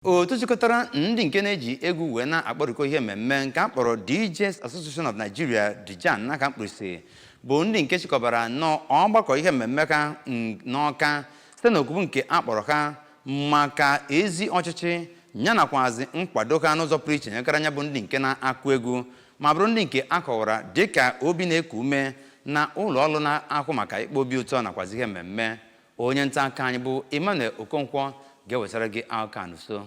Otu chịkọtara ndị nke na-eji egwu wee na-akpọrịkọ ihe mmemme nke a kpọrọ DJs Association of Nigeria, DJAN n'aka mkpirisi, bụ ndị nke chịkọbara nnọọ ọgbakọ ihe mmemme ha n'Ọka site n'okwubu nke a kpọrọ ha maka ezi ọchịchị ya nakwazi nkwado ha n'ụzọ pụrụ iche nyekara ya bụ ndị nke na-akụ egwu, ma bụrụ ndị nke a kọwara dịka obi na-eku ume na ụlọ ọrụ na-ahụ maka ịkpa obi ụtọ nakwazi ihe mmemme. Onye nta akụkọ anyị bụ Emmanuel Okonkwo ga-ewetara gị akụkọ a n'uso.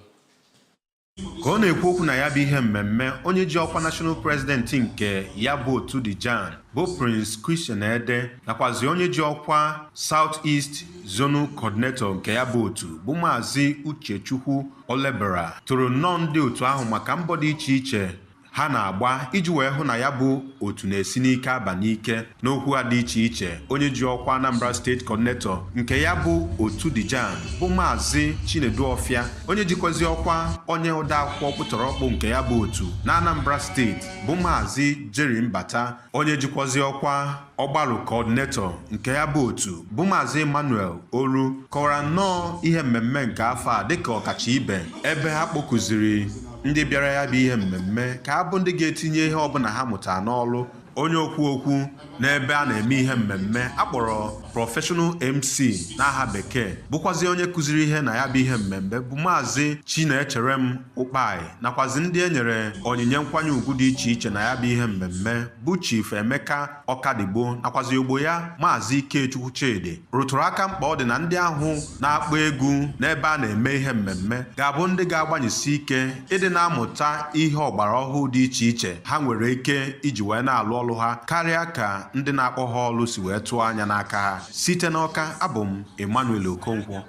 Ka ọ na-ekwu okwu na ya bụ ihe mmemme, onye ji ọkwa National President nke ya bụ otu DJAN bụ Prince Christian Ede nakwazi onye ji ọkwa South East Zonal Coordinator nke ya bụ otu bụ Maazị Uchechukwu Olebara toro nnọọ ndị otu ahụ maka mbọ dị iche iche ha na-agba iji wee hụ na ya bụ otu na-esi n'ike aba n'ike. N'okwu ha dị iche iche, onye ji ọkwa Anambra State Coordinator nke ya bụ otu DJAN bụ Maazị Chinedu Ọfịa, onye jikwazi ọkwa onye odeakwụkwọ ọkpụtọrọkpụ nke ya bụ otu na Anambra Steeti bụ Maazị Jerry Mbata, onye jikwazi ọkwa Ọgbaru Coordinator nke ya bụ otu bụ Maazị Emmanuel Oru kọwara nnọọ ihe mmemme nke afọ a dịka ọkacha ibe, ebe ha kpọkuziri ndị bịara ya bụ ihe mmemme ka ha bụ ndị ga-etinye ihe ọbụla ha mụtara n'ọrụ. Onye okwu okwu n'ebe a na-eme ihe mmemme akpọrọ Professional MC n'aha bekee, bụkwazi onye kụziri ihe na ya bụ ihe mmemme bụ Maazị Chinecherem Ụkpai, nakwazi ndị e nyere onyinye nkwanye ugwu dị iche iche na ya bụ ihe mmemme bụ Chief Emeka Ọkadigbo nakwazi ogbo ya Maazị Ikechukwu Chidi, rụtụrụ aka mkpa ọ dị na ndị ahụ na-akpọ egwu n'ebe a na-eme ihe mmemme ga-abụ ndị ga-agbanyesi ike ịdị na-amụta ihe ọgbara ọhụụ dị iche iche ha nwere ike iji wee na-alụ ọrụ ha karịa ka ndị na-akpọ ha ọrụ si wee tụọ anya n'aka ha. Site n'Ọka, abụ m Emmanuel Okonkwo.